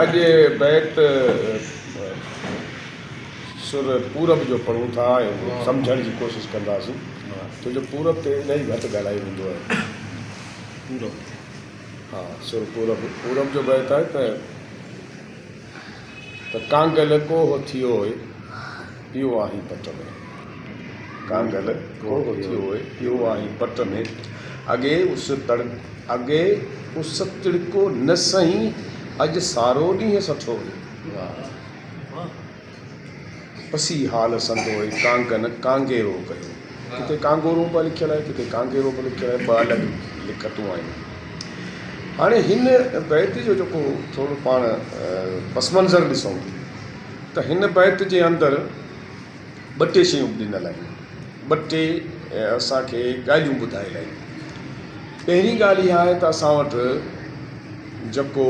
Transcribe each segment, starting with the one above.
اڄ بيت سر پورب جو پڙهون ٿا ۽ سمجهڻ جي ڪوشش ڪنداسين ڇو جو پورب تي الاهي گهٽ ڳالهايو ويندو آهي. پورب ها سر پورب پورب جو بيت آهي ته ته ڪانگل ڪوهه ٿيو هي پيو آهين پٽ ۾. ڪانگل ڪوهه ٿيو هي پيو آهين پٽ ۾. اڳي اس تڙ اڳي اس تڙڪو نه سهين اڄ سارو ڏينهن سٺو هي. پسي حال سندوئي ڪانگن ڪانگيرو ڪيو. ڪٿي ڪانگورو به لکيل آهي ڪٿي ڪانگيرو به لکيل آهي ٻه الڳ لکتون آهن. هاڻي هن بيت جو جيڪو ٿورو پاڻ پس منظر ڏسون ته هن بيت جي اندر ٻه ٽي شيون ڏنل آهن ٻه ٽي اسان کي ڳالهيون ٻڌايل آهن پهرين ڳالهه اها آهي ته اسان وٽ جيڪو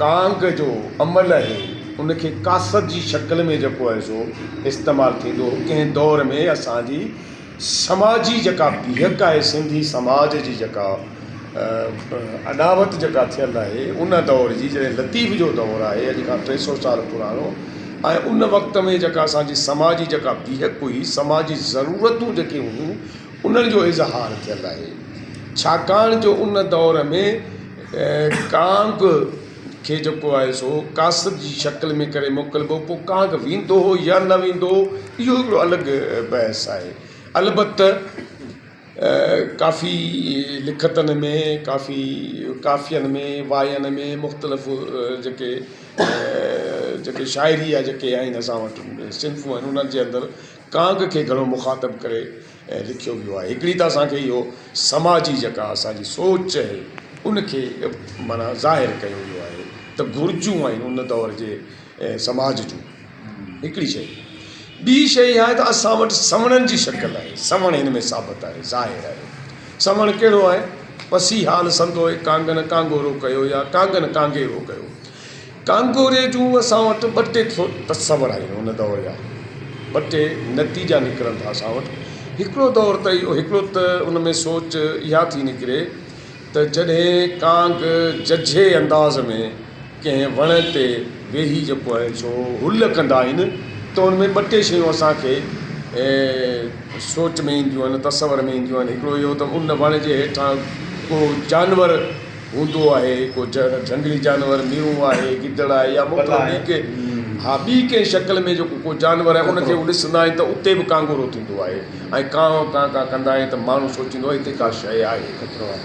ڪانگ جو عمل آهي ان کي قاصد جي شڪل ۾ جيڪو آهي سو استعمال ٿيندو هو ڪنهن دور ۾ اسان جي سماجي جيڪا بيهڪ آهي سنڌي سماج جي جيڪا اڏاوت جيڪا ٿيل آهي ان دور جي جڏهن لطيف جو دور آهي اڄ کان ٽي سو سال پراڻو ۽ ان وقت ۾ جيڪا اسان جي سماجي جيڪا بيهڪ هئي سماجي ضرورتون جيڪي هيون انهن جو اظهار ٿيل آهي ڇاڪاڻ جو ان دور ۾ ڪانگ کي جيڪو آهي سو قاصد جي شڪل ۾ ڪري موڪلبو پوء ڪانگ ويندو هو يا نه ويندو هو اهو هڪڙو الڳ بحث آهي البته ڪافي لکتن ۾ ڪافي ڪافين ۾ واين ۾ مختلف جيڪي جيڪي شاعري جا جيڪي آهن اسان وٽ صنفون آهن انهن جي اندر ڪانگ کي گهڻو مخاطب ڪري لکيو ويو آهي. هڪڙي ته اسان کي اهو سماجي جيڪا اسان جي سوچ آهي ان کي معنيٰ ظاهر ڪيو ويو آهي ته گهرجون آهن ان دور جي سماج جون هڪڙي شيء. ٻي شيء اها آهي ته اسان وٽ سوڻن جي شڪل آهي. سوڻ هن ۾ ثابت آهي، ظاهر آهي. سوڻ ڪهڙو آهي؟ پسي حال سندوء ڪانگن ڪانگورو ڪيو يا ڪانگن ڪانگيرو ڪيو. ڪانگوري جون اسان وٽ ٻه ٽي تصور آهن ان دور جا ٻه ٽي نتيجا نڪرن ٿا اسان وٽ هڪڙو دور ته اهو هڪڙو ته ان ۾ سوچ اها ٿي نڪري ته جڏهن ڪانگ ججهي انداز ۾ ڪنهن وڻ تي ويهي جيڪو آهي سو هل ڪندا آهن ته ان ۾ ٻه ٽي شيون اسان کي سوچ ۾ اينديون آهن تصور ۾ اينديون آهن هڪڙو اهو ته ان وڻ جي هيٺان ڪو جانور هوندو آهي ڪو جهنگلي جانور مينهون آهي گدڙ آهي يا مختلف ٻي ڪنهن ها ٻي ڪنهن شڪل ۾ جيڪو ڪو جانور آهي ان کي هو ڏسندا آهن ته اتي به ڪانگورو ٿيندو آهي ۽ ڪانء ڪان ڪان ڪندا آهن ته ماڻهو سوچيندو آهي هتي ڪا شيء آهي خطرو آهي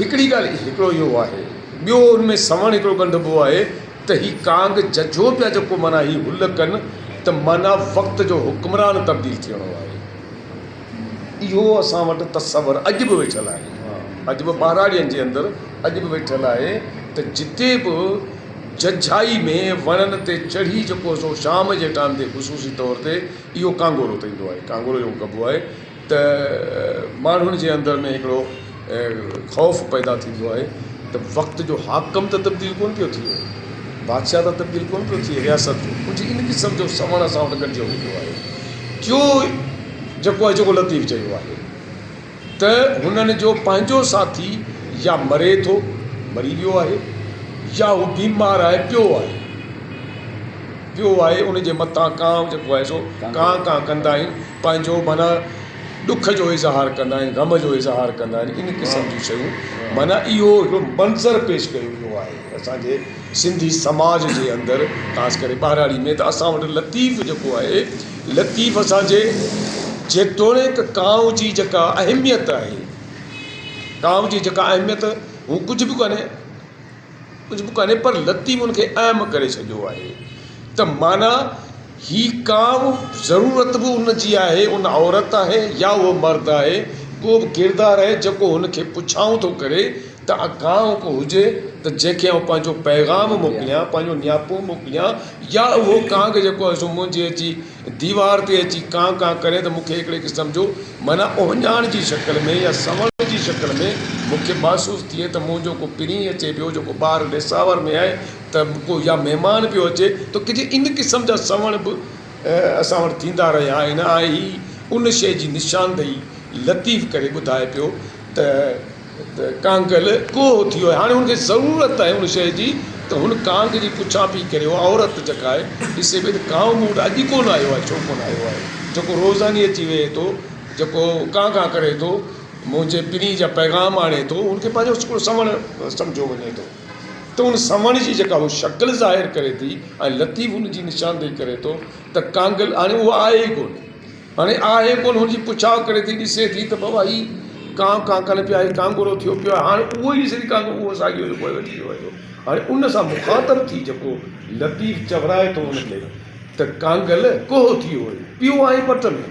هڪڙي ڳالهه هڪڙو اهو آهي ٻيو ان ۾ سوڻ هڪڙو ڳنڍبو آهي ته هي ڪانگ ججهو پيا جيڪو معنيٰ هي هل ڪن ته معنيٰ وقت جو حڪمران تبديل ٿيڻو آهي. اهو اسان وٽ تصور اڄ به ويٺل آهي اڄ به ٻهراڙين جي اندر اڄ به ويٺل آهي ته جتي به ججهائي ۾ وڻن تي چڙهي جيڪو سو شام جي ٽائم تي خصوصي طور تي اهو ڪانگورو ٿيندو آهي ڪانگورو جيڪو ڪبو آهي ته ماڻهن جي اندر ۾ هڪڙو خوف پيدا ٿيندو آهي ته وقت جو حاڪم ته تبديل ڪونه پيو ٿئي، بادشاهه ته تبديل ڪونه پيو ٿئي رياست جو، ڪجهه ان قسم جو سوڻ اسان وٽ ڳنڍيو ويندو آهي. ٽيون جيڪو آهي جيڪو لطيف چيو آهي ته هنن جو پنهنجو ساٿي يا مري ٿو، مري ويو آهي، يا هو بيمار آهي، پيو آهي. پيو آهي ان جي مٿان ڪانء جيڪو آهي سو ڪان ڪان ڪندا آهن پنهنجو معنيٰ ڏک جو اظهار ڪندا آهن غم جو اظهار ڪندا آهن ان قسم جون شيون معنيٰ اهو هڪڙو منظر پيش ڪيو ويو آهي اسان جي سنڌي سماج جي اندر خاص ڪري ٻهراڙي ۾ ته اسان وٽ لطيف جيڪو آهي لطيف اسان جي جيتوڻيڪ ڪانء جي جيڪا اهميت آهي ڪانء جي جيڪا اهميت هو ڪجهه به ڪونهي ڪجهه به ڪانهي پر لطيف ان کي اهم ڪري ڇڏيو آهي ته معنيٰ هي ڪانء ضرورت به ان جي آهي ان عورت آهي يا اهو مرد آهي ڪو به ڪردار آهي جيڪو هن کي پڇائون ٿو ڪري ته ڪانء ڪو هجي ته جنهن کي آئون پنهنجو پيغام موڪليان پنهنجو نياپو موڪليان يا اهو ڪانگ جيڪو آهي سو منهنجي اچي ديوار تي اچي ڪان ڪان ڪري ته مون کي هڪڙي قسم جو معنيٰ اهڃاڻ جي شڪل ۾ يا سوڻ جي شڪل ۾ مون کي محسوس ٿئي ته منهنجو ڪو پرين اچي پيو جيڪو ٻاهر ڏيساور ۾ آهي ته ڪو يا مهمان پيو اچي ته ڪجهه ان قسم جا سوڻ به اسان وٽ ٿيندا رهيا آهن ۽ هي ان شيء جي نشاندهي لطيف ڪري ٻڌائي پيو ته ته ڪانگل ڪوهه ٿي ويو آهي. هاڻي هن کي ضرورت آهي ان شيء جي ته هن ڪانگ جي پڇا پئي ڪري اها عورت جيڪا آهي ڏسي پئي ته ڪانء مون وٽ اڄ ڪونه آيو آهي ڇو ڪونه آيو آهي جيڪو روزاني اچي ويهي ٿو جيڪو ڪان ڪان ڪري ٿو منهنجي پرينء جا پيغام آڻي ٿو ان کي پنهنجو هڪڙو سوڻ سمجهيو وڃي ٿو ته ان سوڻ جي جيڪا هو شڪل ظاهر ڪري ٿي ۽ لطيف ان جي نشاندهي ڪري ٿو ته ڪانگل هاڻي اها آهي ئي ڪونه هاڻي آهي ڪونه هن جي پڇا ڪري ٿي ڏسي ٿي ته بابا هي ڪانء ڪانء ڪري پيو آهي ڪانگورو ٿيو پيو آهي هاڻي اهو ئي ڏسي ٿي ڪانگورو اهو ساڳيو جيڪو وٺي ويو آهي هاڻي ان سان مخاطب ٿي جيڪو لطيف چورائي ٿو ان کي ته ڪانگل ڪوهه ٿي ويو پيو آهين پٽ ۾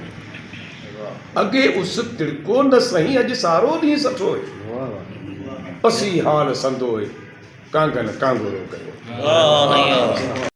اڳي اس تڙڪو نه سهين اڄ سارو ڏينهن سٺو هي پسي حال سندو هي ڪانگل ڪانگورو ڪيو.